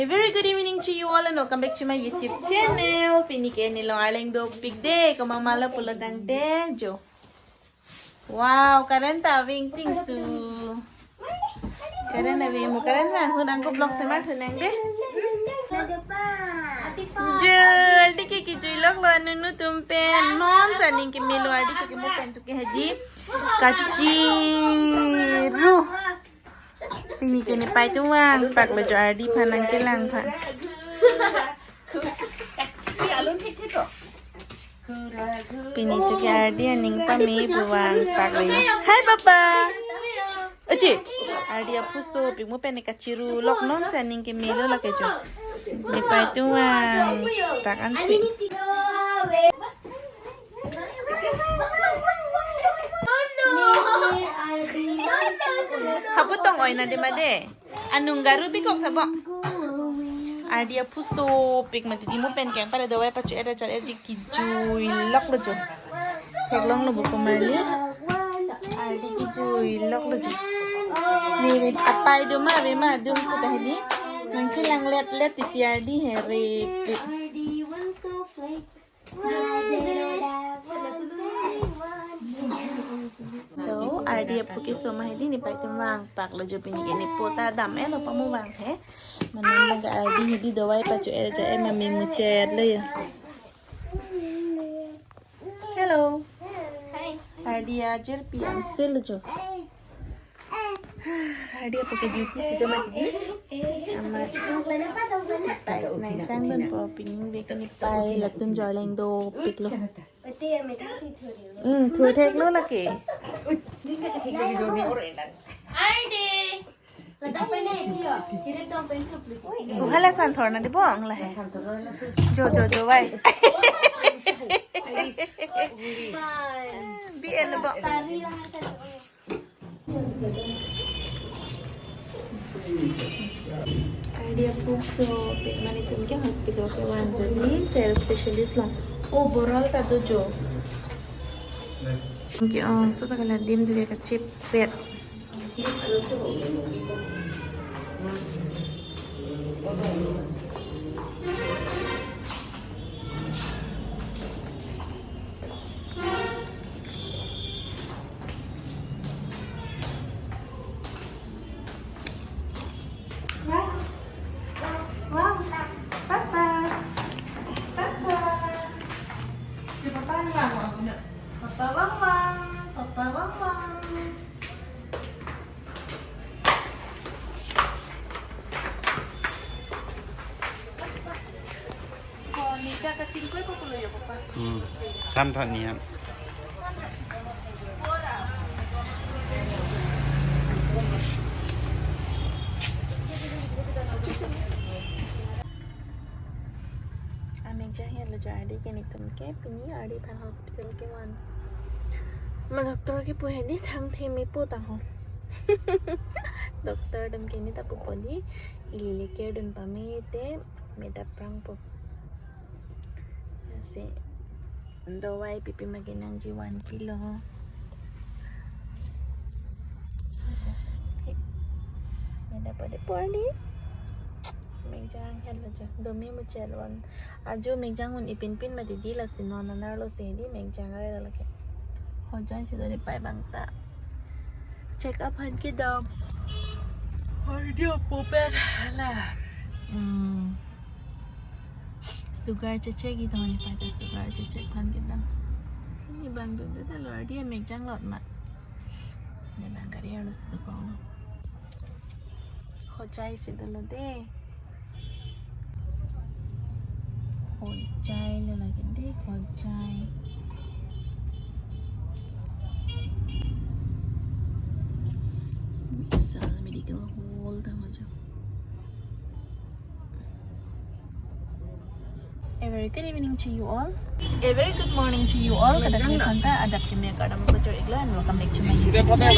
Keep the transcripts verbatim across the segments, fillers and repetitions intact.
A very good evening to you all and welcome back to my YouTube channel. Pini ke nelong arleng dopik de, komat ma lo pulo tangte jo. Wow, current ta vingting su. Current ave mo, current vang ahut angko vlog semat hunang de. Jo, ardi ke kejui loklo anunu atum pen. Non si aning kemelo, ardi ke kemo pen tu ke hedi kachiru. Pini ke nepei atum vangpak lo jo, ardi aphan nangkelang aphan. Pini tu ke ardi aning pame pu vangpak lo. Hi, Papa. Oje, ardi aphu sopik mo pen kachiru lok, non si aning kemelo lake jo. Nepei atum vangpak ansi. Hapu tong oi na de ma de. Anung garu bikok tha bo. Ardi aphu sopik mati di mo pen keng pala dawai pacho-et ajat-et ji kejui loklo jo. Theklonglo buko marli. Ardi kejui loklo jo. Ne mit apei do ma ave ma dum kuta hedi. Nangchelang let let titi ardi here pu. So, ardi aphu keso ma hedi, nepei atum vangpak lo jo pini ke, nepo ta dam-etlo pamo vangthe. Mane laga ardi hedi dawai pacho-et ajat-et ma memuchet lo ya. Hello. Hi. Ardi ajirpi amsel jo. Ardi aphu ke duty si do mati di. Amat pais nang sang dun po, pini ave ke nepei latum jo arleng dopik lo. Hmm, thu theklo lake. Ardi. Uhala santhor na di bong la he. Jo jo jo vai. Bi en bo. Ardi aphu sopik mane atum ke hospital kevan jo di child specialist lo. Overall ta do jo. Ke ong so ta kala dim duke kachepet. Wow. Wow. Papa. Papa. Di papa ang lang, oh. Papa Wang Wang. Papa Wang Wang. Ko ni ka kachingkoi pa pulo ya, Papa? Hmm. Than than ni han. Amek jang helo jo ardi ke netum ke pini ardi aphan hospital kevan. Ma doctor kepu hedi thang theme po ta ho. Doctor atum ke ne ta pupo di ili le care dun pame te me ta prang po. Lasi dawai pipi ma kenangji vanpilo. Me ta po de por di. Mek jang helo jo. Dome muchet van. Ajo mek jang un ipin pin mati di, lasi non anar lo si di mek jang are lake. Hojai si do nepei abang ta check up aphan kedam. Ardi aphu pen hala. Hmm. Sugar check check i do nepei ta sugar check check aphan kedam. Ne abang dun dun lo, ardi mek jang lot ma. Ne abang kari arlo si do kong. Hojai si dolo de. Hojai lo lake de, hojai. Vishal Medical Hall ta hojai. A very good evening to you all. A very good morning to you all. Kadokave aphan ta adap keme kardom pajir-iklo and welcome back to my YouTube channel.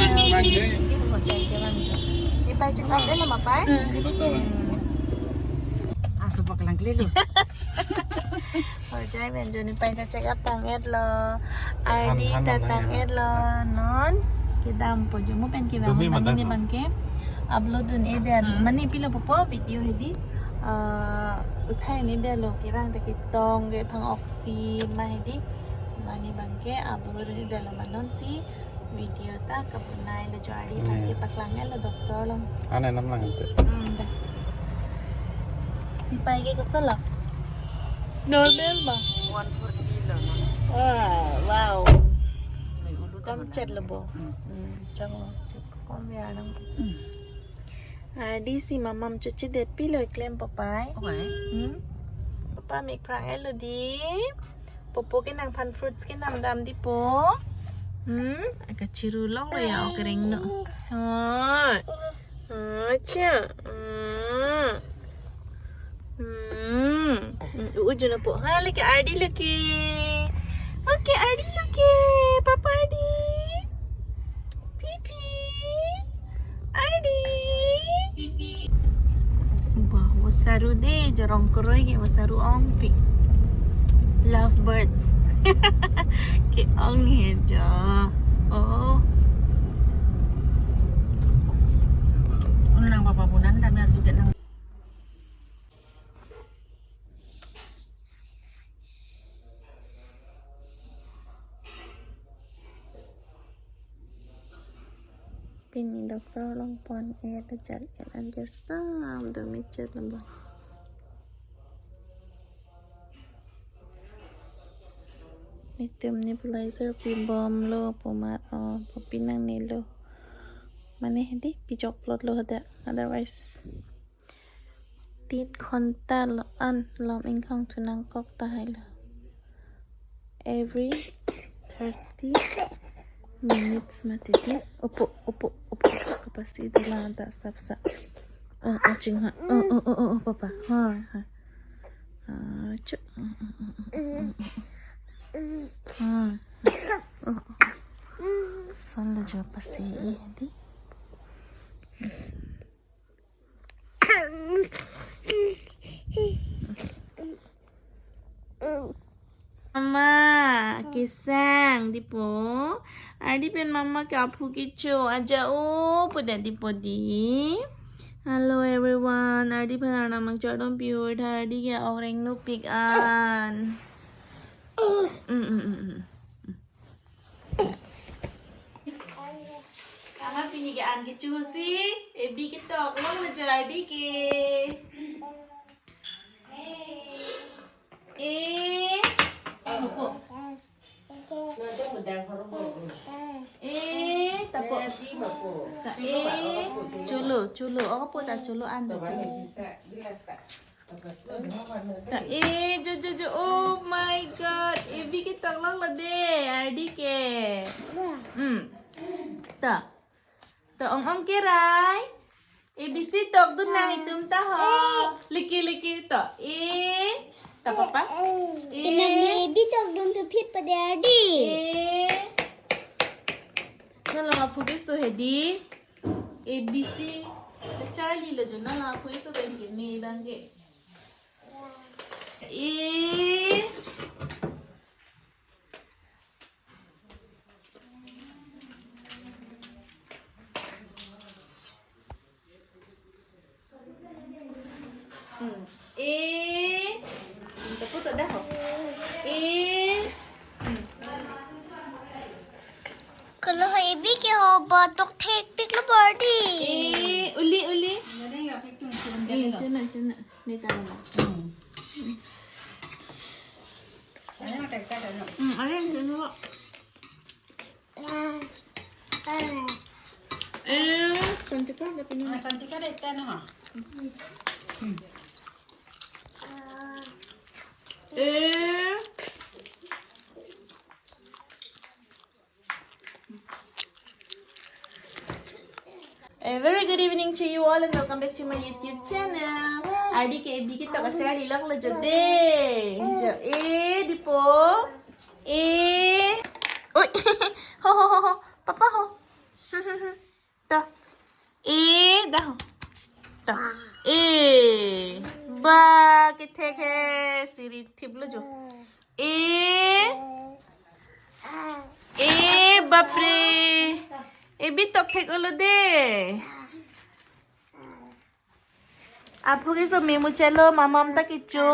Hojai kevan jo. Nepei check up-etlo ma pei? Aso paklang klelo. Hojai pen jo nepei ta check up tang-etlo. Ardi ta tang-etlo. Non kedam po jo, mo pen kevang. Dumi mane madan ne abang ke upload un-e det. Mane pilo pupo video hedi. Ah, uthai ni delo kevang ta ketong ke phang oxy ma hedi. Mane abang ke abur ni delo, ma non si video ta kabonai lo, jari abang ke paklang lo doctor along. Ane nam lang ante. Hmm, dah. Ni pai ke kosonlo? Normal ma? One forty lo, no? Ah, wow. Mai ulu ta. Kom mana? Chet lo bo. Hmm. Hmm, chang lo. Chit kom ya nang. Hmm. Ardi si mamam choche det pilo klem papai. Okay. Hmm? Papa mek phrang-et lo di. Popo ke nangphan fruits ke namdam di po. Hmm? Aka chiru long lo ya okereng no. Hoi. Acha. Hmm. Hmm. Hmm. Ujun po. Ha, lagi Ardi lagi. Okay, Ardi lagi. Papa Ardi. Pipi. Ardi. Wah, wasaru de, jorong kroi ke wasaru ongpik. Lovebirds. Ke-ong he jo. Oh. Unang papa punan kami harus tidak nang. Pini doctor along pon-et ajat et an ke sam do mechet lamba. Itum nebulizer pibomlo pu mat o, pu pinangnelo. Mane hedi pijokplotlo hadak, otherwise. Tin khonta lo an lom ingkhang thu nangkok tahai lo. Every thirty minutes mati di. Opo, opo, opo. Kapasi dala da sapsa. Oh, oh, ching ha. Oh, oh, oh, oh, oh, papa. Ha, ha. Ha, chu. Oh, oh, oh, oh, oh, oh. Ha, ha. Oh, oh. Son lo jo pasi di. Mama, kesang di po. Ardi pen mama ke aphu kecho aja o pu det di po di. Hello everyone, Ardi pen arnam nangchardom piu tha, Ardi ke okreng nupik an. Mm, mm, mm, mm. Aha, pini ke an kecho si, ebi ketok long lo jo Ardi ke. Eh. Eh, tapo. Ta, eh, cholo, cholo. Ako po ta cholo an ta cholo. Ta, eh, jo, jo, jo. Oh my God. Ebi ketok long lo de. Ardi ke. Hmm. Ta. Ta ong ong kerai. A B C tokdun nang itum ta ho. Liki, liki to. Eh. Ta papa. Eh. Pinang ebi tokdun tu phit pa de Ardi. Eh. Non lo aphu keso hedi. A B C. Charlie lo jo non lo aphu keso bang ke, me bang ke. Eh. Hmm. Eh. Hmm, tapo to dah ho. Eh. Hmm. Kalo ha ebi ke ho ba tokthek pik lo Ardi. Eh, uli, uli. Eh, chuna, chuna. Meta na. Hmm. Hmm, are, chuna. Eh, Santika ada pini. Ah, Santika ada ikan ha. Hmm. Eh. A very good evening to you all and welcome back to my YouTube channel. Ardi ke ebi ketok kacharli lok lo jo de. Jo, eh, di po. Eh. Oi. Ho, ho, ho, ho. Papa ho. To. Eh, dah ho. To. Eh. Ba, kethek he. Siri thip lo jo. Eh. Eh, bapre. Ebi tokthek olo de. Aphu keso memuchotlo, mamam ta kecho.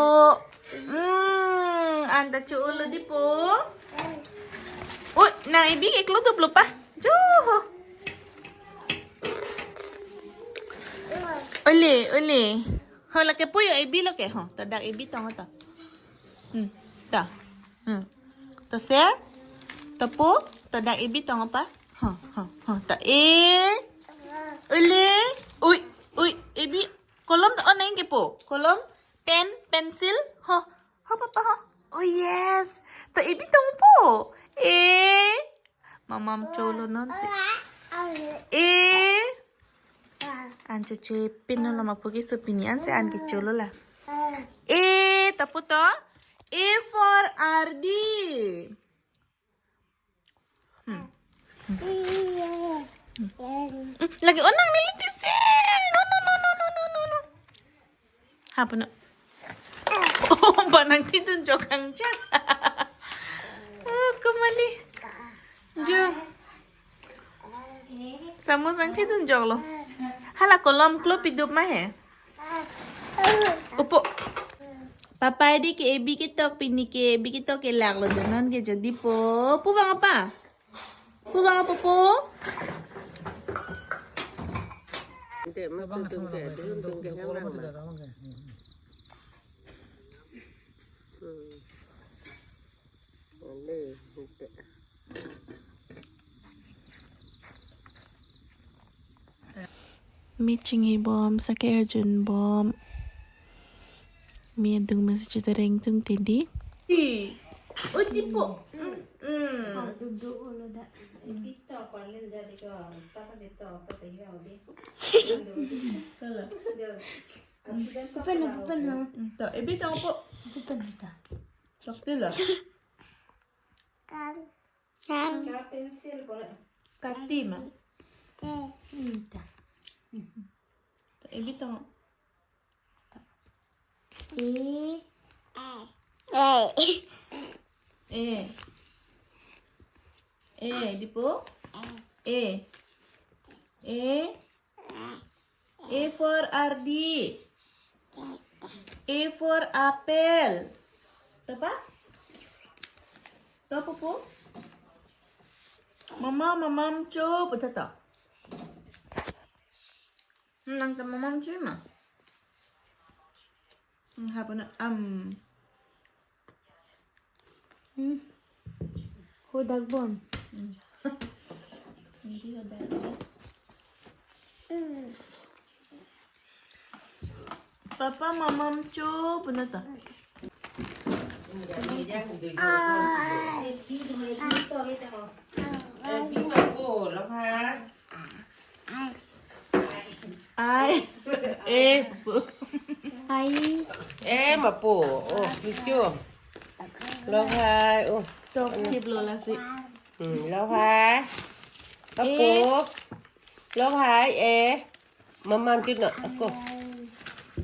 Hmm, an ta cho-olo dipo. Ui, nang ebi keklo duplo pa. Jo ho. Ole, ole. Ho, lake pu yo ebi lo ke ho. To dak ebi tong to. Hmm, to. Hmm. To se. To pu, to dak ebi tong pa. Ho, ho, ho. To e. Ole. Ui, ui, ebi. Kolom to on nang kepo. Kolom, pen, pensil. Ho, ho papa ho. Oh yes. To ebi tong po. E. Mamam cholo non si. E. An choche pin non lo ma aphu keso pini an si an kecholo la. E, to pu to. A for R D. Hmm. Hmm. Lake on nang neli pisi. No, no, no, no, no, no, no, no. Ha, puno. Oh, ba nangthidun jok ang chat. Oh, kumali. Jo. Samus nangthidun joklo. Hala kolom klo pidup ma he. Upo. Papa di ke ebi ketok pini ke ebi ketok kelak lo donon ke jodi po. Pu bang apa? Pu bang apa po? Ante, masuk tung ke, tung, tung ke, yang lama. Hmm. Ole, ante. Mi chinghi bom, sake arjun bom. Mi adung masi chita reng tung tedi. Ih, uti po. Hmm, hmm. Duk duk ulo da. Pito, kolil jadi ko. Taka sito, apa sayo di. Kalau. Bupen, bupen, ha? Hmm, to, ebi tong po. Bupen, ha, ta. Sakti la. Kan. Kan. Ka pensil po. Kati ma. Te. Hmm, ta. Ebi tong. E. E. E. E, dipo? E. E. A for R D. A for apple. To pa? To pu pu? Mama, mamam cho, pu to to. Hmm, nang ta mamam cho ma. Hmm, ha pu na, am. Hmm. Hodak bom. Hmm. Hindi hodak bom. Papa, mamam cho, pu na ta. Ai. Ai. Ai. E, pu. Ai. E, ma pu. Oh, lucu. Lo hai. Oh. Tok thip lo lasi. Hmm, lo hai. Apo. E. Lo hai, e. Mamam tin no, ako.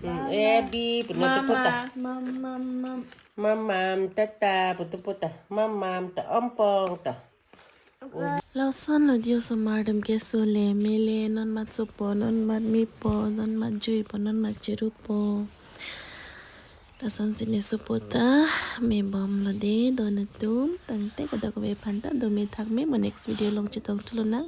Hmm, e, bi, puno to puta. Mama. Mam, mam, mam. Mamam, tata, putu puta. Mamam, ta ompong, ta. Lason lo di osomar atum keso le mele, non mat sopo, non mat mepo, non mat juipo, non mat chirupo. Lason si ne sopo ta, me bom lo de, don atum, tangte kadokave aphan ta, do me thak me, mo next video along chetong thu lonang.